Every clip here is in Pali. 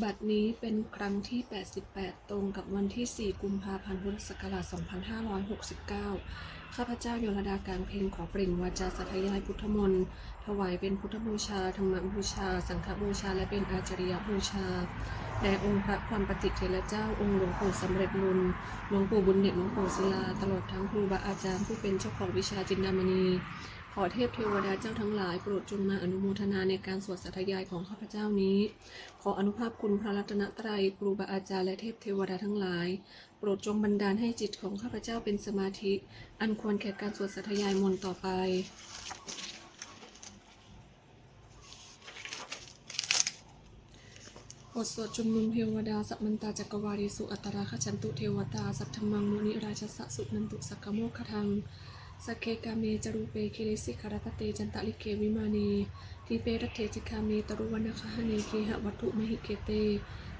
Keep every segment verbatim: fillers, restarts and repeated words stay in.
บัดนี้เป็นครั้งที่ แปดสิบแปด ตรงกับวันที่ สี่ กุมภาพันธ์ พุทธศักราช สองพันห้าร้อยหกสิบเก้า ข้าพเจ้า ยลดา กลางเพ็ง ขอเปล่งวาจาสาธยายพุทธมนต์ ถวายเป็นพุทธบูชา ธรรมบูชา สังฆบูชา และเป็นอาจาริยบูชา แด่องค์พระพรหมปฏิเถระเจ้า องค์หลวงปู่สำเร็จบุญ หลวงปู่บุญเด็ด หลวงปู่ศิลา ตลอดทั้งครูบาอาจารย์ผู้เป็นเจ้าของวิชาจินดามณี ขอเทพเทวดาเจ้าทั้งหลายโปรดจงมาอนุโมทนาในการสวดสาธยายของข้าพเจ้านี้ ขออนุภาพคุณพระรัตนตรัย ครูบาอาจารย์ และเทพเทวดาทั้งหลาย โปรดจงบันดาลให้จิตของข้าพเจ้าเป็นสมาธิ อันควรแก่การสวดสาธยายมนต์ต่อไป บทสวดชุมนุมเทวดา Samantā cakkavāḷesu atrāgacchantu devatā, saddhammaṃ munirājassa suṇantu saggamokkhadaṃ. Sagge kāme ca rūpe girisikharataṭe cantalikkhe vimāne, dīpe raṭṭhe ca gāme taruvanagahane gehavatthumhi khette,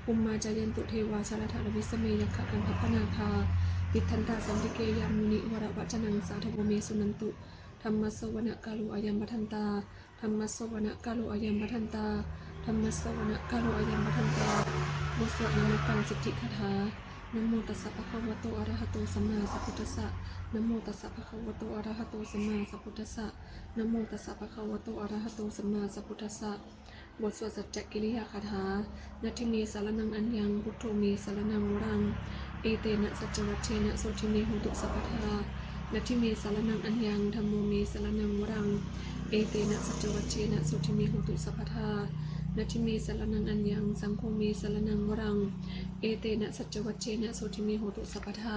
bhummā cāyantu devā jalathalavisame yakkhagandhabbanāgā, tiṭṭhantā santike yaṃ munivaravacanaṃ sādhavo me suṇantu. Dhammassavanakālo ayam bhadantā. Dhammassavanakālo ayam bhadantā. Dhammassavanakālo ayam bhadantā. บทสวดนมการสิทธิคาถา Namo tassa bhagavato arahato sammāsambuddhassa. Namo tassa bhagavato arahato sammāsambuddhassa. Namo tassa bhagavato arahato sammāsambuddhassa. บทสวดสัจจกิริยาคาถา Natthi me saraṇaṃ aññaṃ, buddho me saraṇaṃ varaṃ, etena saccavajjena sotthi me hotu sabbadā. Natthi me saraṇaṃ aññaṃ, dhammo me saraṇaṃ varaṃ, etena saccavajjena sotthi me hotu sabbadā. Natthi me saraṇaṃ aññaṃ, saṅgho me saraṇaṃ varaṃ, etena saccavajjena sotthi me hotu sabbadā.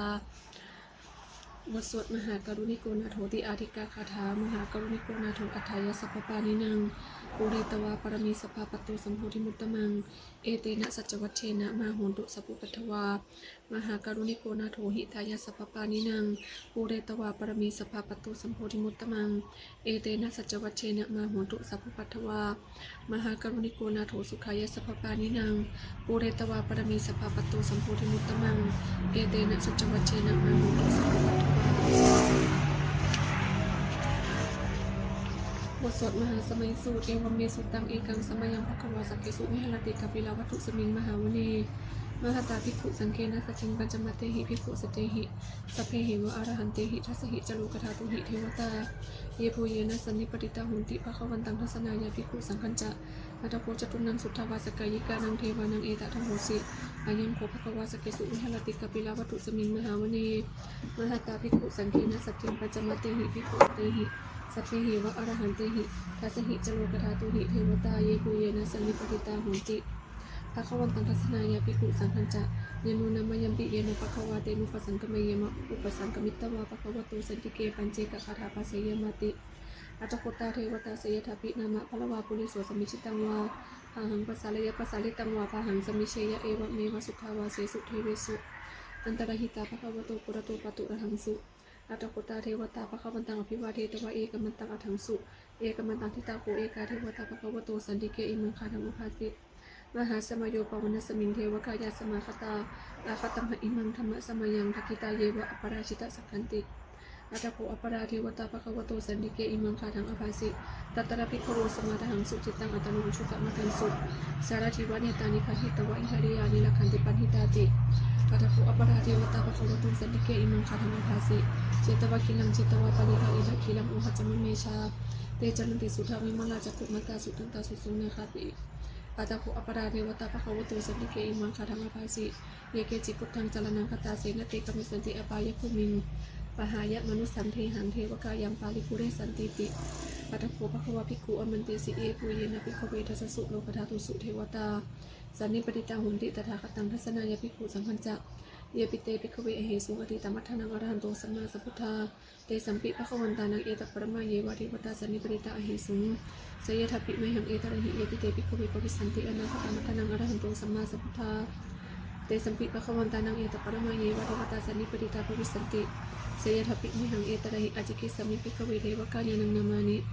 บทสวดมหาการุณิโกนาโถติอาทิกาคาถา Mahākāruṇiko nātho atthāya sabbapāṇinaṃ, pūretvā pāramī sabbā patto sambodhimuttamaṃ, etena saccavajjena mā hontu sabbupaddavā. Mahākāruṇiko nātho hitāya sabbapāṇinaṃ, pūretvā pāramī sabbā patto sambodhimuttamaṃ, etena saccavajjena mā hontu sabbupaddavā. Mahākāruṇiko nātho sukhāya sabbapāṇinaṃ, pūretvā pāramī sabbā patto sambodhimuttamaṃ, etena saccavajjena mā hontu sabbupaddavā. บทสวดมหาสมัยสูตร Evaṃ me sutaṃ. Ekaṃ samayaṃ bhagavā sakkesu viharati kapilavatthusmiṃ mahāvane, mahatā bhikkhusaṅghena saddhiṃ pañcamattehi bhikkhusatehi, sabbeheva arahantehi. Dasahi ca lokadhātūhi devatā, yebhuyyena sannipatitā honti bhagavantaṃ dassanāya bhikkhusaṅghañca. Atha kho catunnaṃ suddhāvāsakāyikānaṃ devānaṃ etadahosi: Ayaṃ kho bhagavā sakkesu viharati kapilavatthusmiṃ mahāvane, mahatā bhikkhusaṅghena saddhiṃ pañcamattehi bhikkhusatehi, sabbeheva arahantehi. Dasahi ca lokadhātūhi devatā, yebhuyyena sannipatitā honti bhagavantaṃ dassanāya bhikkhusaṅghañca. Yannūna mayampi yena bhagavā tenupasaṅkameyyāma, upasaṅkamitvā bhagavato santike paccekagāthā bhāseyyāmāti. Atha kho tā devatā seyyathāpi nāma balavā puriso sammiñjitaṃ vā bāhaṃ pasāreyya, pasāritaṃ vā bāhaṃ sammiñjeyya, evameva suddhāvāsesu devesu antarahitā bhagavato purato pāturahaṃsu. Atha kho tā devatā bhagavantaṃ abhivādetvā ekamantaṃ aṭṭhaṃsu. Ekamantaṃ ṭhitā kho ekā devatā bhagavato santike imaṃ gāthaṃ abhāsi: Mahāsamayo pavanasmiṃ, devakāyā samāgatā, āgatamha imaṃ dhammasamayaṃ, dakkhitāyeva aparājitasaṅghanti. Atha kho aparā devatā bhagavato santike imaṃ gāthaṃ abhāsi: Tatra bhikkhavo samādahaṃsu, cittaṃ attano ujukamakaṃsu, sārathīva nettāni gahetvā, indriyāni rakkhanti paṇḍitāti. Atha kho aparā devatā bhagavato santike imaṃ gāthaṃ abhāsi: Chetvā khīlaṃ chetvā palighaṃ, indakhīlaṃ ohaccamanejā, te caranti suddhā vimalā, cakkhumatā sudantā susunāgāti. Atha kho aparā devatā bhagavato santike imaṃ gāthaṃ abhāsi: Ye keci buddhaṃ saraṇaṃ gatāse, na te gamissanti apāyabhūmiṃ, pahāya mānusaṃ dehaṃ, devakāyaṃ paripūressantīti. Atha kho bhagavā bhikkhū āmantesi: Yebhuyyena bhikkhave dasasu lokadhātūsu devatā sannipatitā honti tathāgataṃ dassanāya bhikkhusaṅghañca. Yepi te bhikkhave ahesuṃ atītamaddhānaṃ arahanto sammāsambuddhā, tesampi bhagavantānaṃ etaparamāyeva devatā sannipatitā ahesuṃ, seyyathāpi mayhaṃ etarahi. Yepi te bhikkhave bhavissanti anāgatamaddhānaṃ arahanto sammāsambuddhā, tesampi bhagavantānaṃ etaparamāyeva devatā sannipatitā bhavissanti, seyyathāpi mayhaṃ etarahi. Ācikkhissāmi bhikkhave devakāyānaṃ nāmāni,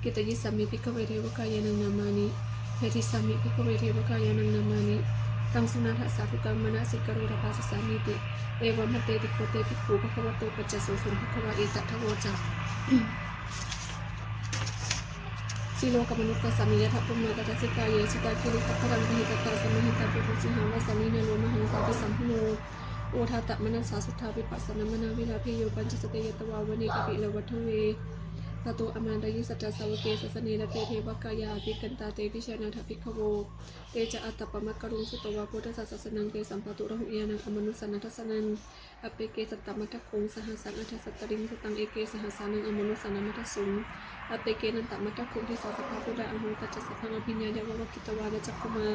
kittayissāmi bhikkhave devakāyānaṃ nāmāni, desissāmi bhikkhave devakāyānaṃ nāmāni. Taṃ suṇātha sādhukaṃ manasikarotha bhāsissāmīti. Evaṃ bhanteti kho te bhikkhū bhagavato paccassosuṃ. Bhagavā etadavoca: silokamanukassāmi, yattha bhummā tadassitā; ye sitā girigabbharaṃ, pahitattā samāhitā. Puthū sīhāva sallīnā, lomahaṃsābhisambhuno; odātamanasā suddhā, vippasannamanāvilā. Bhiyyo pañcasate ñatvā, vane kāpilavatthave; tato āmantayi satthā, sāvake sāsane rate. Devakāyā abhikkantā, te vijānātha bhikkhavo; te ca ātappamakaruṃ, sutvā buddhassa sāsanaṃ. Tesampāturahu ñāṇaṃ, amanussāna dassanaṃ; appeke satamaddakkhuṃ, sahassaṃ atha sattariṃ. Sataṃ eke sahassānaṃ, amanussānamaddasuṃ; appekenantamaddakkhuṃ, disā sabbā phuṭā ahu. Tañca sabbaṃ abhiññāya, vavakkhitvāna cakkhumā;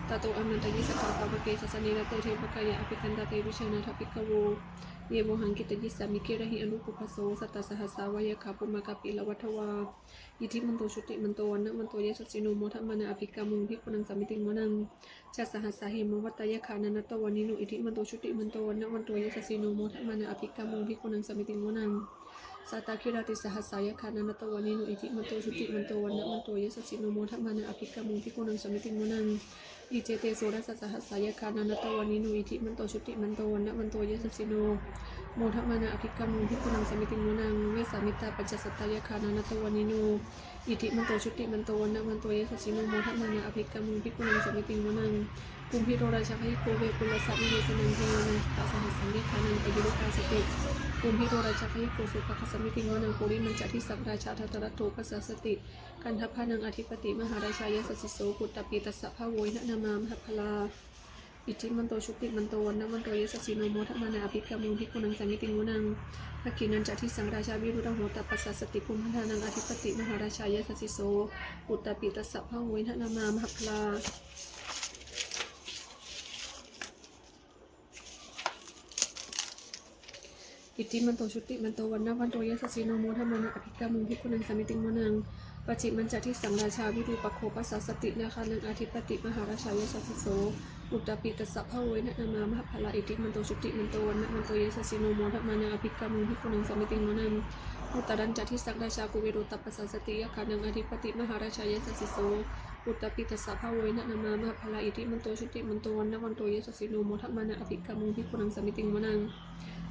tato āmantayi satthā, sāvake sāsane rate. Devakāyā abhikkantā, te vijānātha bhikkhavo; ye vohaṃ kittayissāmi, girāhi anupubbaso. Sattasahassā va yakkhā, bhummā kāpilavatthavā; iddhimanto jutimanto, vaṇṇavanto yasassino; modamānā abhikkāmuṃ, bhikkhūnaṃ samitiṃ vanaṃ. Chasahassā hemavatā, yakkhā nānattavaṇṇino; iddhimanto jutimanto, vaṇṇavanto yasassino; modamānā abhikkāmuṃ, bhikkhūnaṃ samitiṃ vanaṃ. Sātāgirā tisahassā, yakkhā nānattavaṇṇino; iddhimanto jutimanto, vaṇṇavanto yasassino; modamānā abhikkāmuṃ, bhikkhūnaṃ samitiṃ vanaṃ. Iccete soḷasasahassā, yakkhā nānattavaṇṇino; iddhimanto jutimanto, vaṇṇavanto yasassino; modamānā abhikkāmuṃ, bhikkhūnaṃ samitiṃ vanaṃ. Vessāmittā pañcasatā, yakkhā nānattavaṇṇino; iddhimanto jutimanto, vaṇṇavanto yasassino; modamānā abhikkāmuṃ, bhikkhūnaṃ samitiṃ vanaṃ. Kumbhīro rājagahiko, vepullassa nivesanaṃ; ye vanamajjhattasahassā, yakkhānaṃ payirupāsati; kumbhīro rājagahiko, sopāga samitiṃ vanaṃ. Purimañca disaṃ rājā, dhataraṭṭho pasāsati; gandhabbānaṃ ādhipati, mahārājā yasassi so; puttāpi tassa bahavo, indanāmā mahabbalā; iddhimanto jutimanto, vaṇṇavanto yasassino; modamānā abhikkāmuṃ, bhikkhūnaṃ samitiṃ vanaṃ. Dakkhiṇañca disaṃ rājā, virūḷho tappasāsati; kumbhaṇḍānaṃ ādhipati, mahārājā yasassi so; puttāpi tassa bahavo, indanāmā mahabbalā; iddhimanto jutimanto, vaṇṇavanto yasassino; modamānā abhikkāmuṃ, bhikkhūnaṃ samitiṃ vanaṃ. Pacchimañca disaṃ rājā, virūpakkho pasāsati; nāgānaṃ ādhipati, mahārājā yasassi so; puttāpi tassa bahavo, indanāmā mahabbalā; iddhimanto jutimanto, vaṇṇavanto yasassino; modamānā abhikkāmuṃ, bhikkhūnaṃ samitiṃ vanaṃ. Uttarañca disaṃ rājā, kuvero tappasāsati; yakkhānaṃ ādhipati, mahārājā yasassi so; puttāpi tassa bahavo, indanāmā mahabbalā; iddhimanto jutimanto, vaṇṇavanto yasassino; modamānā abhikkāmuṃ, bhikkhūnaṃ samitiṃ vanaṃ.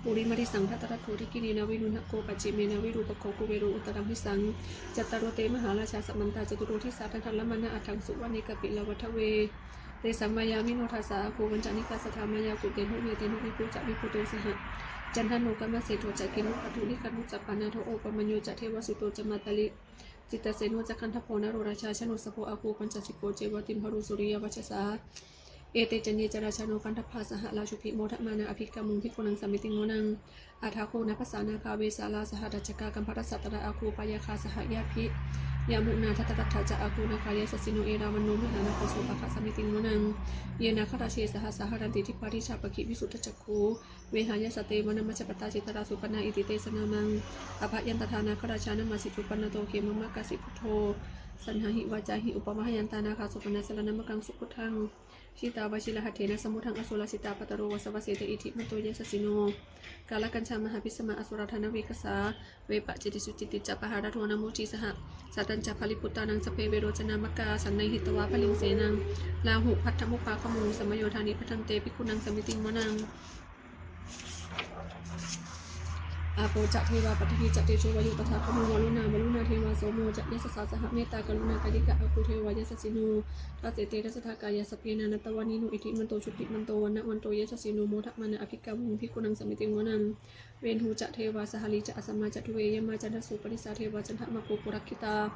Purimaṃ disaṃ dhataraṭṭho, dakkhiṇena virūḷhako; pacchimena virūpakkho, kuvero uttaraṃ disaṃ. Cattāro te mahārājā, samantā caturo disā; daddallamānā aṭṭhaṃsu, vane kāpilavatthave. Tesaṃ māyāvino dāsā, āgū vañcanikā saṭhā; māyā kuṭeṇḍu veṭeṇḍu, viṭū ca viṭuṭo saha; candano kāmaseṭṭho ca, kinnughaṇḍu nighaṇḍu ca; panādo opamañño ca, devasūto ca mātali; cittaseno ca gandhabbo, naḷorājā janosabho; āgū pañcasikho ceva, timbarū suriyavacchasā. Ete caññe ca rājāno, gandhabbā saha rājubhi; modamānā abhikkāmuṃ, bhikkhūnaṃ samitiṃ vanaṃ. Athāgū nābhasā nāgā, vesālā saha tacchakā; kambalassatarā āgū, pāyāgā saha ñātibhi. Yāmunā dhataraṭṭhā ca, āgū nāgā yasassino; erāvaṇo mahānāgo, sopāga samitiṃ vanaṃ. Ye nāgarāje sahasā haranti, dibbā dijā pakkhi visuddhacakkhū; vehāyasā te vanamajjhapattā, citrā supaṇṇā iti tesa nāmaṃ. Abhayantadā nāgarājānamāsi, supaṇṇato khemamakāsi buddho; saṇhāhi vācāhi upavhayantā, nāgā supaṇṇā saraṇamakaṃsu buddhaṃ. Jitā vajirahatthena, samuddaṃ asurā sitā; bhātaro vāsavassete, iddhimanto yasassino; kālakañjā mahābhismā, asurā dānaveghasā. Vepacitti sucitti ca, pahārādo namucī saha; satañca baliputtānaṃ, sabbe verocanāmakā; sannayhitvā baliṃ senaṃ, rāhubhaddamupāgamuṃ; samayodāni bhaddante, bhikkhūnaṃ samitiṃ vanaṃ. Āpo ca devā paṭhavī ca, tejo vāyo tadāgamuṃ; varuṇā vāruṇā devā, somo ca yasasā saha. Mettākaruṇākāyikā, āgū devā yasassino; dasete dasadhā kāyā, sabbe nānattavaṇṇino; iddhimanto jutimanto, vaṇṇavanto yasassino; modamānā abhikkāmuṃ, bhikkhūnaṃ samitiṃ vanaṃ. Veṇhū ca devā sahalī ca, asamā ca duve yamā; candassūpanisā devā, candamāgū purakkhitā.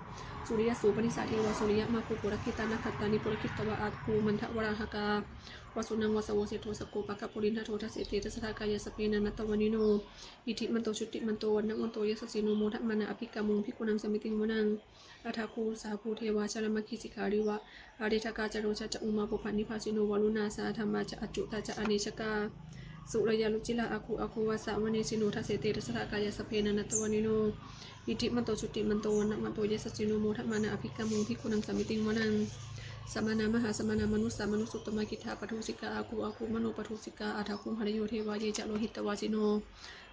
Suriyassūpanisā devā, suriyamāgū purakkhitā; nakkhattāni purakkhitvā, āgū mandavalāhakā. Vasūnaṃ vāsavo seṭṭho, sakkopāga purindado; dasete dasadhā kāyā, sabbe nānattavaṇṇino; iddhimanto jutimanto, vaṇṇavanto yasassino; modamānā abhikkāmuṃ, bhikkhūnaṃ samitiṃ vanaṃ. Athāgū sahabhū devā, jalamaggisikhāriva; ariṭṭhakā ca rojā ca, ummāpupphanibhāsino. Varuṇā sahadhammā ca, accutā ca anejakā; sūleyyarucirā āgū, āgū vāsavanesino; dasete dasadhā kāyā, sabbe nānattavaṇṇino; iddhimanto jutimanto, vaṇṇavanto yasassino; modamānā abhikkāmuṃ, bhikkhūnaṃ samitiṃ vanaṃ. Samānā mahāsamānā, mānusā mānusuttamā; khiḍḍāpadūsikā āgū, āgū manopadūsikā. Athāgū harayo devā, ye ca lohitavāsino;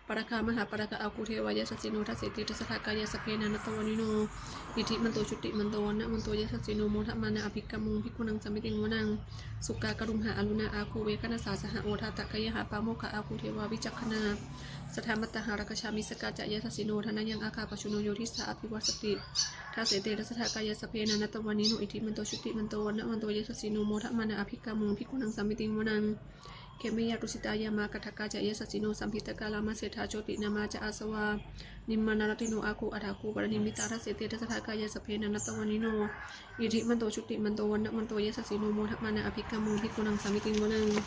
pāragā mahāpāragā āgū devā yasassino. Dasete dasadhā kāyā sabbe nānattavaṇṇino, iddhimanto jutimanto vaṇṇavanto yasassino, modamānā abhikkāmuṃ bhikkhūnaṃ samitiṃ vanaṃ. Sukkā karumhā aruṇā āgū veghanasā saha, odātagayhā pāmokkhā āgū devā vicakkhaṇā. Sadāmattā hāragajā missakā ca yasassino, thanayaṃ āgā pajjunno yo disā abhivassati. Dasete dasadhā kāyā sabbe nānattavaṇṇino, iddhimanto jutimanto vaṇṇavanto yasassino, modamānā abhikkāmuṃ bhikkhūnaṃ samitiṃ vanaṃ. Khemiyā tusitā yāmā kaṭṭhakā ca yasassino, lambītakā lāmaseṭṭhā jotināmā ca āsavā, nimmānaratino āgū athāgū paranimmitā. Dasete dasadhā kāyā sabbe nānattavaṇṇino, iddhimanto jutimanto vaṇṇavanto yasassino, modamānā abhikkāmuṃ bhikkhūnaṃ samitiṃ vanaṃ.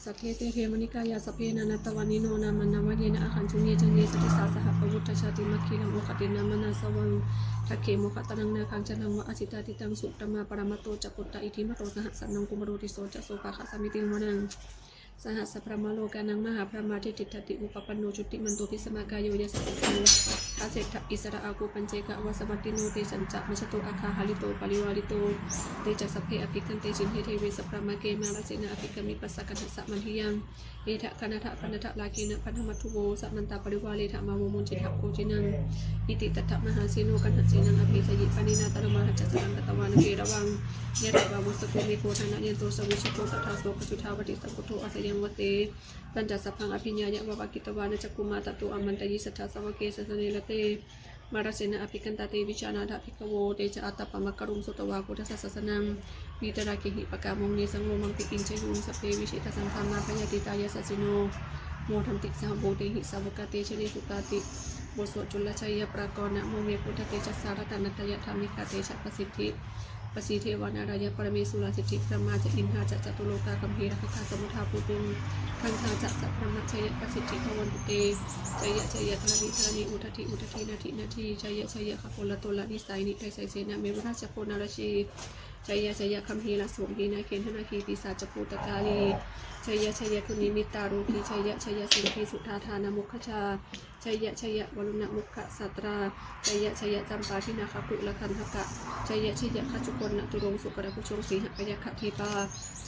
Saṭṭhete devanikāyā sabbe nānattavaṇṇino, nāmanvayena āgañchuṃ ye caññe sadisā saha. Pavutthajātimakhīlaṃ oghatiṇṇamanāsavaṃ, dakkhemoghataraṃ nāgaṃ candaṃva asitātitaṃ. Subrahmā paramatto ca puttā, iddhimato saha sanaṅkumāro, tisso ca sopāga samitiṃ vanaṃ. Sahassabrahmalokānaṃ mahābrahmābhitiṭṭhati, upapanno jutimanto bhismākāyo yasassi so. Dasettha issarā āgū paccekavasavattino, tesañca majjhato āgā hārito parivārito. Te ca sabbe abhikkante, sinde deve sabrahmake, mārasenā abhikkāmi passa kaṇhassa mandiyaṃ. Etha gaṇhatha bandhatha rāgena bandhamatthu vo, samantā parivāretha mā vo muñcittha koci naṃ. Iti tattha mahāseno kaṇhasenaṃ apesayi, pāṇinā talamāhacca saraṃ katvāna bheravaṃ. Yathā pāvussako megho thanayanto savijjuko, tadā so paccudāvatti saṅkuddho asayaṃvase. Tañca sabbaṃ abhiññāya vavakkhitvāna cakkhumā, tato āmantayi satthā sāvake sāsane rate. Mārasenā abhikkantā te vijānātha bhikkhavo, te ca ātappamakaruṃ sutvā buddhassa sāsanaṃ. Vītarāgehi pakkāmuṃ nesaṃ lomampi iñjayuṃ, sabbe vijitasaṅgāmā bhayātītā yasassino, modanti saha bhūtehi sāvakā te janesutāti. บทสวดจุลชัยปกรณ์ Namo me buddhatejasā ratanattayadhammikā tejapasiddhi pasīdevā nārāyaparamesurā siddhibrahmā ca indā ca catulokā gambhīrakkhakā samuddā bhūtuṃ gaṅgā ca sabrahmajayapasiddhi bhavantu te. Jaya jaya dharaṇi dharaṇī udadhi udadhī nadi nadī, jaya jaya gaganalatanalanisayani kaisaisenna meru rājabala narajī, jaya jaya gambhīrasombhī nāgendanāgī pisācabhūtakālī, jaya jaya dunnimittarogī, jaya jaya siṅgīsudādānamukhajā, jaya jaya varuṇamukhasātrā, jaya jaya campādināgakulagandhakā, jaya jaya gajjagonnaturaṅga sukarabhujaṅga sīhabyagghadīpā,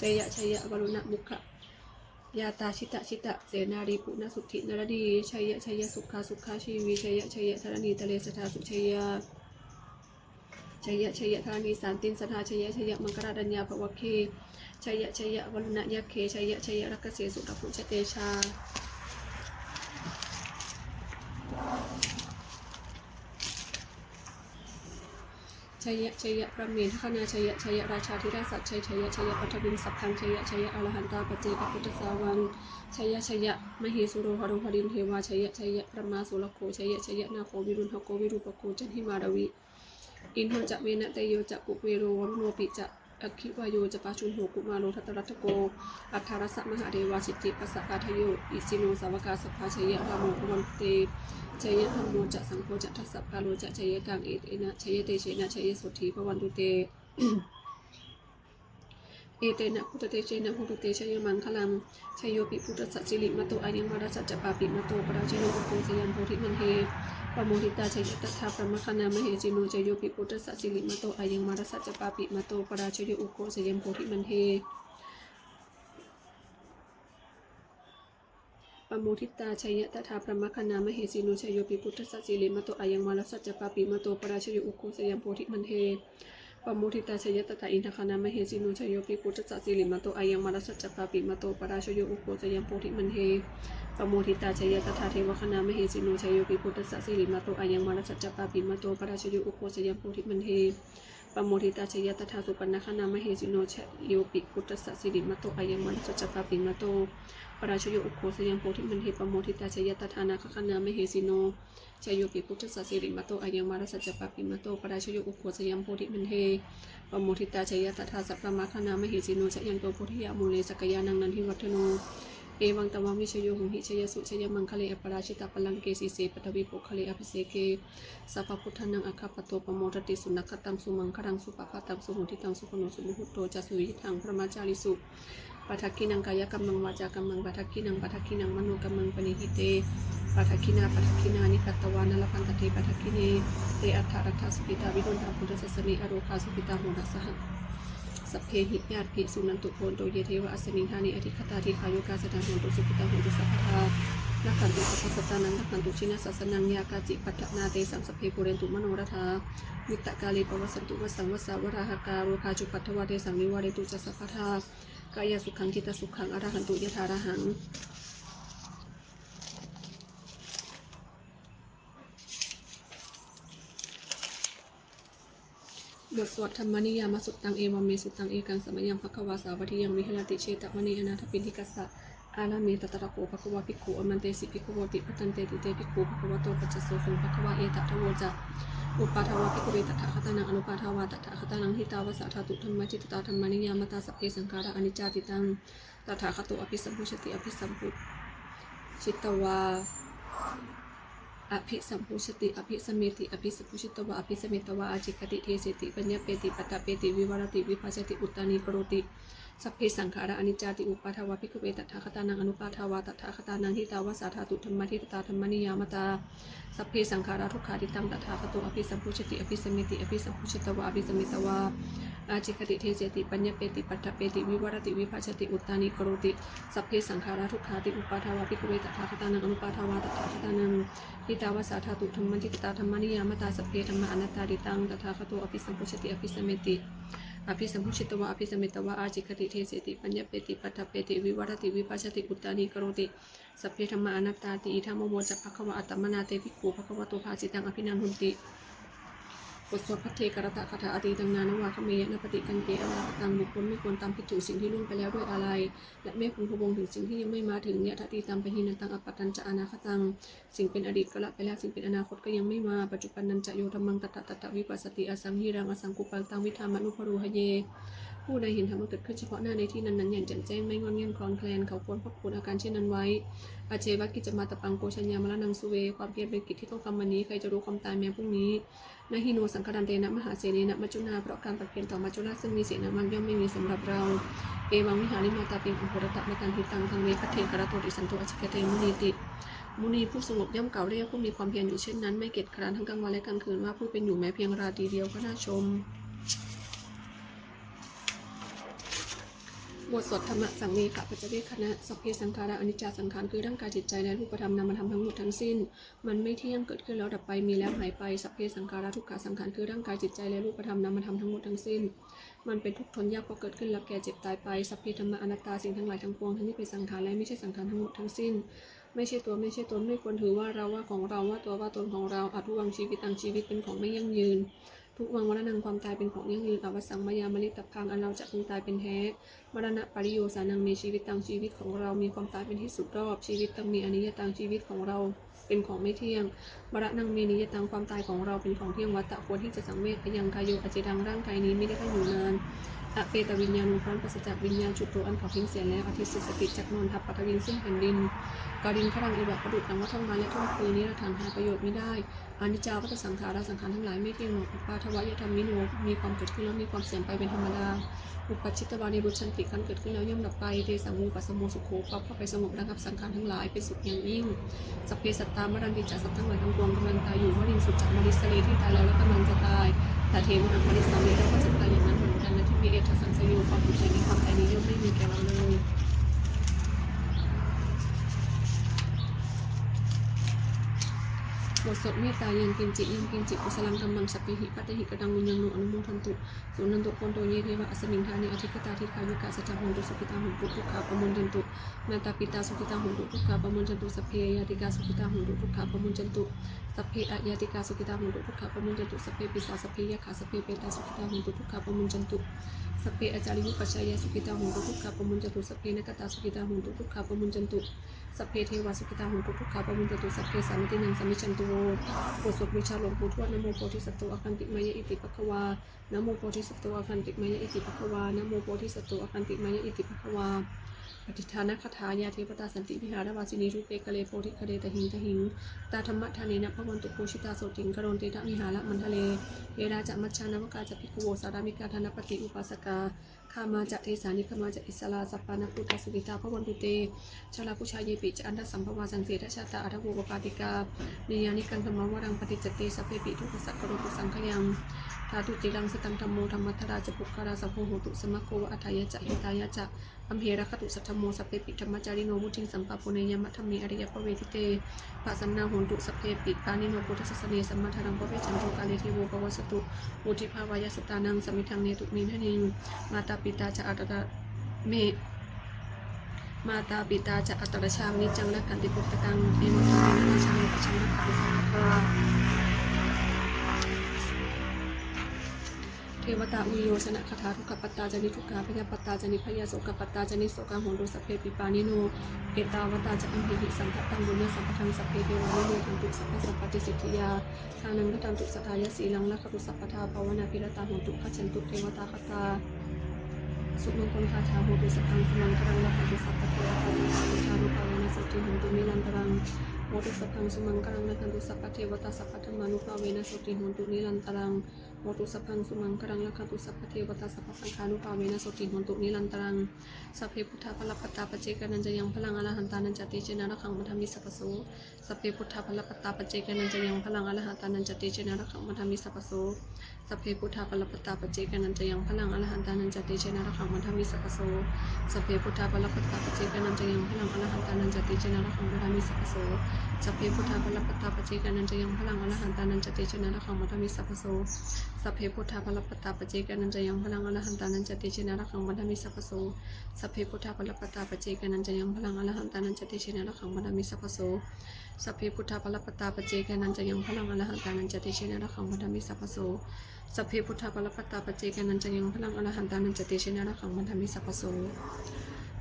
jaya jaya varuṇamukhayātrā jita jita senārī puna suddhi naradī, jaya jaya sukhā sukhā jīvī, jaya jaya dharaṇītale sadā sujayā, jaya jaya dharaṇī santin sadā, jaya jaya maṅkararaññā bhavagge, jaya jaya varuṇayakkhe, jaya jaya rakkhase surabhujatejā, jaya jaya brahmendagaṇā, jaya jaya rājādhirājasājjai, jaya jaya paṭhaviṃ sabbaṃ, jaya jaya arahantā paccekabuddhasāvaṃ, jaya jaya mahesuro haro harindevā, jaya jaya brahmā surakkho, jaya jaya nāgo viruḷhako virūpakkho candimā ravi indo ca venateyyo ca kuvero varuṇopi ca aggi vāyo ca pājuṇho kumāro dhataraṭṭhako, aṭṭhārasa mahādevā siddhitāpasa-ādayo, isino sāvakā sabbā jaya rāmo bhavantu te, jaya dhammo ca saṅgho ca dasapālo ca jayakaṃ, etena jayatejena jayasotthī bhavantu te. Etena buddhatejena hotu te jayamaṅgalaṃ. Jayopi buddhassa sirimato ayaṃ mārassa ca pāpimato parājayo, ugghosayaṃ bodhimaṇḍe pamoditā jaya tadā brahmagaṇā mahesino. Jayopi buddhassa sirimato ayaṃ mārassa ca pāpimato parājayo, ugghosayaṃ bodhimaṇḍe pamoditā jaya tadā brahmagaṇā mahesino. Jayopi buddhassa sirimato ayaṃ mārassa ca pāpimato parājayo, ugghosayaṃ bodhimaṇḍe pamoditā jaya tadā indagaṇā mahesino. Jayopi buddhassa sirimato ayaṃ mārassa ca pāpimato parājayo, ugghosayaṃ bodhimaṇḍe pamoditā jaya tadā devagaṇā mahesino. Jayopi buddhassa sirimato ayaṃ mārassa ca pāpimato parājayo, ugghosayaṃ bodhimaṇḍe pamoditā jaya tadā supaṇṇagaṇā mahesino. Jayopi buddhassa sirimato ayaṃ mārassa ca pāpimato parājayo, ugghosayaṃ bodhimaṇḍe pamoditā jaya tadā nāgagaṇā mahesino. Jayopi buddhassa sirimato ayaṃ mārassa ca pāpimato parājayo, ugghosayaṃ bodhimaṇḍe pamoditā jaya tadā sabrahmagaṇā mahesino. Jayanto bodhiyā mūle sakyānaṃ nandivaḍḍhano, evaṃ tvaṃ vijayo hohi jayassu jayamaṅgale, aparājitapallaṅke sīse paṭhavipokkhare abhiseke sabbabuddhānaṃ aggappatto pamodati. Sunakkhattaṃ sumaṅgalaṃ supabhātaṃ suhuṭṭhitaṃ, sukhaṇo sumuhutto ca suyiṭṭhaṃ brahmacārisu, padakkhiṇaṃ kāyakammaṃ vācākammaṃ padakkhiṇaṃ, padakkhiṇaṃ manokammaṃ paṇidhī te padakkhiṇā, padakkhiṇāni katvāna labhantatthe padakkhiṇe. Te atthaladdhā sukhitā viruḷhā buddhasāsane, arogā sukhitā hotha saha sabbehi ñātibhi. Suṇantu bhonto ye devā asmiṃ ṭhāne adhigatā, dīghāyukā sadā hontu, sukhitā hontu sabbadā. Rakkhantu sabbasattānaṃ, rakkhantu jinasāsanaṃ. Yā kāci patthanā tesaṃ sabbe pūrentu manorathā. Yuttakāle pavassantu vassaṃ vassā valāhakā. Rogā cupaddavā tesaṃ nivārentu ca sabbadā. Kāyasukhaṃ cittasukhaṃ arahantu yathārahaṃ. บทสวด Dhammaniyāmasuttaṃ. Evaṃ me sutaṃ. Ekaṃ samayaṃ bhagavā sāvatthiyaṃ viharati jetavane anāthapiṇḍikassa ārāme. Tatra kho bhagavā bhikkhū āmantesi bhikkhavoti. Bhadanteti te bhikkhū bhagavato paccassosuṃ. Bhagavā etadavoca: Uppādā vā bhikkhave tathāgatānaṃ anuppādā vā tathāgatānaṃ, ṭhitā va sā dhātu dhammaṭṭhitatā dhammaniyāmatā, sabbe saṅkhārā aniccāti. Taṃ tathāgato abhisambujjhati. Abhisambujjhitvā abhisambujjhati abhisameti. Abhisambujjhitvā abhisametvā ācikkhati deseti paññapeti paṭṭhapeti vivarati vibhajati uttānīkaroti: sabbe saṅkhārā aniccāti. Uppādā vā bhikkhave tathāgatānaṃ anuppādā vā tathāgatānaṃ, ṭhitā va sā dhātu dhammaṭṭhitatā dhammaniyāmatā, sabbe saṅkhārā dukkhāti. Taṃ tathāgato abhisambujjhati abhisameti. Abhisambujjhitvā abhisametvā ācikkhati deseti paññapeti paṭṭhapeti vivarati vibhajati uttānīkaroti: sabbe saṅkhārā dukkhāti. Uppādā vā bhikkhave tathāgatānaṃ anuppādā vā tathāgatānaṃ, ṭhitā va sā dhātu dhammaṭṭhitatā dhammaniyāmatā, sabbe dhammā anattāti. Taṃ tathāgato abhisambujjhati abhisameti. Abhisambujjhitvā abhisametvā ācikkhati deseti paññapeti paṭṭhapeti vivarati vibhajati uttānīkaroti: sabbe dhammā anattāti. Idamavoca bhagavā. Attamanā te bhikkhū bhagavato bhāsitaṃ abhinandunti. บทสวดภัทเทกรัตตคาถา Atītaṃ nānvāgameyya, nappaṭikaṅkhe anāgataṃ. บุคคลไม่ควรตามคิดถึงสิ่งที่ล่วงไปแล้วด้วยอาลัย และไม่พึงพะวงถึงสิ่งที่ยังไม่มาถึง Yadatītaṃ pahīnantaṃ appattañca anāgataṃ. สิ่งเป็นอดีตก็ละไปแล้ว สิ่งเป็นอนาคตก็ยังไม่มา Paccuppannañca yo dhammaṃ tattha tattha vipassati, asaṃhīraṃ asaṅkuppaṃ taṃ viddhā manubrūhaye. ผู้ใดเห็นธรรมอันเกิดขึ้นเฉพาะหน้าในที่นั้นๆ อย่างแจ่มแจ้ง ไม่ง่อนแง่นคลอนแคลน เขาควรพอกพูนอาการเช่นนั้นไว้ Ajjeva kiccamātappaṃ ko jaññā maraṇaṃ suve. ความเพียรเป็นกิจที่ต้องทำวันนี้ ใครจะรู้ความตายแม้พรุ่งนี้ Na hi no saṅgarantena mahāsenena maccunā. เพราะการผัดเพี้ยนต่อมัจจุราชซึ่งมีเสนามากย่อมไม่มีสำหรับเรา Evaṃvihārimātāpiṃ ahorattamatanditaṃ, taṃ ve bhaddekarattoti santo ācikkhate munīti. มุนีผู้สงบย่อมกล่าวเรียกผู้มีความเพียรอยู่เช่นนั้น ไม่เกียจคร้านทั้งกลางวันและกลางคืน ว่าผู้เป็นอยู่แม้เพียงราตรีเดียวก็น่าชม บทสวดธรรมสังเวคปัจจเวกขณะ Sabbe saṅkhārā aniccā. สังขารคือร่างกายจิตใจและรูปธรรมนามธรรมทั้งหมดทั้งสิ้น มันไม่เที่ยง เกิดขึ้นแล้วดับไป มีแล้วหายไป Sabbe saṅkhārā dukkhā. สังขารคือร่างกายจิตใจและรูปธรรมนามธรรมทั้งหมดทั้งสิ้น มันเป็นทุกข์ทนยาก เพราะเกิดขึ้นแล้วแก่เจ็บตายไป Sabbe dhammā anattā. สิ่งทั้งหลายทั้งปวง ทั้งที่เป็นสังขารและไม่ใช่สังขารทั้งหมดทั้งสิ้น ไม่ใช่ตัว ไม่ใช่ตน ไม่ควรถือว่าเรา ว่าของเรา ว่าตัว ว่าตนของเรา Adhuvaṃ jīvitaṃ. ชีวิตเป็นของไม่ยั่งยืน Dhuvaṃ maraṇaṃ. ความตายเป็นของยั่งยืน Avassaṃ mayā maritabbaṃ. อันเราจะพึงตายเป็นแท้ Maraṇapariyosānaṃ me jīvitaṃ. ชีวิตของเรามีความตายเป็นที่สุดรอบ Jīvitaṃ me aniyataṃ. ชีวิตของเราเป็นของไม่เที่ยง Maraṇaṃ me niyataṃ. ความตายของเราเป็นของเที่ยง Vata. ควรที่จะสังเวช Ayaṃ kāyo aciraṃ. ร่างกายนี้ไม่ได้ตั้งอยู่นาน Apetaviññāṇo. ครั้นปราศจากวิญญาณ Chuḍḍho. อันเขาทิ้งเสียแล้ว Adhisessati. จักนอนทับ Paṭhaviṃ. ซึ่งแผ่นดิน Kaliṅgaraṃ iva. ประดุจดังว่าท่อนไม้และท่อนฟืน Niratthaṃ. หาประโยชน์ไม่ได้ Aniccā vata saṅkhārā. สังขารทั้งหลายไม่เที่ยงหนอ Uppādavayadhammino. มีความเกิดขึ้นแล้วมีความเสื่อมไปเป็นธรรมดา Uppajjitvā nirujjhanti. ครั้นเกิดขึ้นแล้วย่อมดับไป Tesaṃ vūpasamo sukho.เพราะเข้าไปสงบระงับสังขารทั้งหลาย เป็นสุขอย่างยิ่ง Sabbe sattā maranti ca. สัตว์ทั้งหลายทั้งปวงกำลังตายอยู่ Mariṃsu ca marissare. ที่ตายแล้วและกำลังจะตาย Tathevāhaṃ marissāmi. เราก็จะตายอย่างนั้นเหมือนกัน Natthi me ettha saṃsayo. ความสงสัยในความตายนี้ย่อมไม่มีแก่เราเลย บทสวดเมตตา Yaṅkiñci yaṅkiñci kusalaṃ dhammaṃ sabbehi katehi kataṃ puññaṃ no anumodantu. Suṇantu bhonto ye devā asmiṃ ṭhāne adhigatā dīghāyukā sadā hontu sukhitā hontu dukkhā pamuñcantu. Mātā pitā sukhitā hontu dukkhā pamuñcantu. Sabbe aññātikā sukhitā hontu dukkhā pamuñcantu. Sabbe aññātikā sukhitā hontu dukkhā pamuñcantu. Sabbe pisā sabbe yakkhā sabbe petā sukhitā hontu dukkhā pamuñcantu. Sabbe ācariyupajjhāyā sukhitā hontu dukkhā pamuñcantu. Sabbe nakkhattā sukhitā hontu dukkhā pamuñcantu. Sabbe devā sukhitā hontu dukkhā pamuñcantu. Sabbasampattīnaṃ samijjhantu vo. บทสวดบูชาหลวงปู่ทวด Namo bodhisatto āgantimāya iti bhagavā. Namo bodhisatto āgantimāya iti bhagavā. Namo bodhisatto āgantimāya iti bhagavā. Adhiṭṭhānagāthā. Yā devatā santi vihāravāsinī thūpe ghare bodhighare tahiṃ tahiṃ, tā dhammadānena bhavantu pūjitā sotthiṃ karontedha vihāramaṇḍale. Therā ca majjhā navakā ca bhikkhavo sārāmikā dānapatī upāsakā, Gāmā ca desā nigamā ca issarā, sappāṇabhūtā sukhitā bhavantu te. Jalābujā yepi ca aṇḍasambhavā, saṃsedajātā athavopapātikā, niyyānikaṃ dhammavaraṃ paṭicca te, sabbepi dukkhassa karontu saṅkhayaṃ. Ṭhātu ciraṃ sataṃ dhammo, dhammaddharā ca puggalā, saṅgho hotu samaggo va, atthāya ca hitāya ca. Amhe rakkhatu saddhammo, sabbepi dhammacārino, vuḍḍhiṃ sampāpuṇeyyāma, dhamme ariyappavedite. Pasannā hontu sabbepi, pāṇino buddhasāsane, sammā dhāraṃ pavecchanto, kāle devo pavassatu, vuḍḍhibhāvāya sattānaṃ, samiddhaṃ netu medaniṃ. Mātā pitā ca atrajaṃ me, mātā pitā ca atrajaṃ, niccaṃ rakkhanti puttakaṃ, evaṃ dhammena rājāno, pajaṃ rakkhatha sabbadā. Devatāuyyojanagāthā. Dukkhappattā ca niddukkhā, bhayappattā ca nibbhayā, sokappattā ca nissokā, hontu sabbepi pāṇino. Ettāvatā ca amhehi, sambhataṃ puññasampadaṃ, sabbe devānumodantu, sabbasampattisiddhiyā. Dānaṃ dadantu saddhāya, sīlaṃ rakkhantu sabbadā, bhāvanābhiratā hontu, gacchantu devatāgatā. Sumaṅgalagāthā. Hotu sabbaṃ sumaṅgalaṃ, rakkhantu sabbadevatā, sabbabuddhānubhāvena, sotthī hontu nirantaraṃ. Hotu sabbaṃ sumaṅgalaṃ, rakkhantu sabbadevatā, sabbadhammānubhāvena, sotthī hontu nirantaraṃ. Hotu sabbaṃ sumaṅgalaṃ, rakkhantu sabbadevatā, sabbasaṅghānubhāvena, sotthī hontu nirantaraṃ. Sabbe buddhā balappattā, paccekānañca yaṃ balaṃ, arahantānañca tejena, rakkhaṃ bandhāmi sabbaso. Sabbe buddhā balappattā, paccekānañca yaṃ balaṃ, arahantānañca tejena, rakkhaṃ bandhāmi sabbaso. Sabbe buddhā balappattā, paccekānañca yaṃ balaṃ, arahantānañca tejena, rakkhaṃ bandhāmi sabbaso. Sabbe buddhā balappattā, paccekānañca yaṃ balaṃ, arahantānañca tejena, rakkhaṃ bandhāmi sabbaso. Sabbe buddhā balappattā, paccekānañca yaṃ balaṃ, arahantānañca tejena, rakkhaṃ bandhāmi sabbaso. Sabbe buddhā balappattā, paccekānañca yaṃ balaṃ, arahantānañca tejena, rakkhaṃ bandhāmi sabbaso. Sabbe buddhā balappattā, paccekānañca yaṃ balaṃ, arahantānañca tejena, rakkhaṃ bandhāmi sabbaso. Sabbe buddhā balappattā, paccekānañca yaṃ balaṃ, arahantānañca tejena, rakkhaṃ bandhāmi sabbaso. Sabbe buddhā balappattā, paccekānañca yaṃ balaṃ, arahantānañca tejena, rakkhaṃ bandhāmi sabbaso.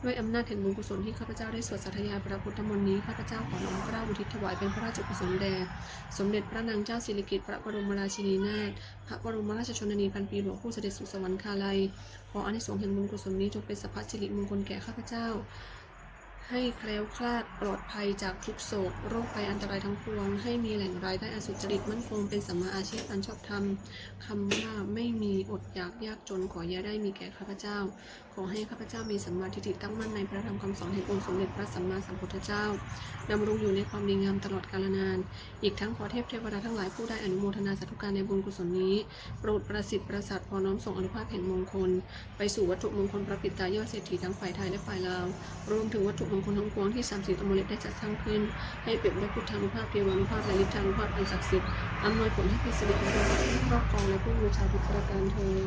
ด้วยอำนาจแห่งบุญกุศลที่ข้าพเจ้าได้สวดสาธยายพระพุทธมนต์นี้ ข้าพเจ้าขอน้อมเกล้าอุทิศถวายเป็นพระราชกุศลแด่ สมเด็จพระนางเจ้าสิริกิติ์ พระบรมราชินีนาถ พระบรมราชชนนีพันปีหลวง ผู้เสด็จสู่สวรรคาลัย ขออานิสงส์แห่งบุญกุศลนี้จงเป็นสัพพสิริมงคลแก่ข้าพเจ้า ให้แคล้วคลาดปลอดภัยจากทุกข์โศก โรคภัยอันตรายทั้งปวง ให้มีแหล่งรายได้อันสุจริตมั่นคง เป็นสัมมาอาชีพอันชอบธรรม คำว่าไม่มีอดอยากยากจนขออย่าได้มีแก่ข้าพเจ้า ขอให้ข้าพเจ้ามีสัมมาทิฏฐิตั้งมั่นในพระธรรมคำสอนแห่งองค์สมเด็จพระสัมมาสัมพุทธเจ้า ดำรงอยู่ในความดีงามตลอดกาลนาน อีกทั้งขอเทพเทวดาทั้งหลายผู้ได้อนุโมทนาสาธุการในบุญกุศลนี้ โปรดประสิทธิ์ประสาทพรน้อมส่งอานุภาพแห่งมงคล ไปสู่วัตถุมงคลพระปิดตายอดเศรษฐีทั้งฝ่ายไทยและฝ่ายลาว รวมถึงวัตถุมงคลทั้งปวงที่สามสิบอมฤตได้จัดสร้างขึ้น ให้เปี่ยมด้วยพุทธานุภาพ เทวานุภาพ และฤทธานุภาพอันศักดิ์สิทธิ์ อำนวยผลให้เป็นสิริมงคลแก่ผู้ครอบครองและผู้บูชาทุกประการเทอญ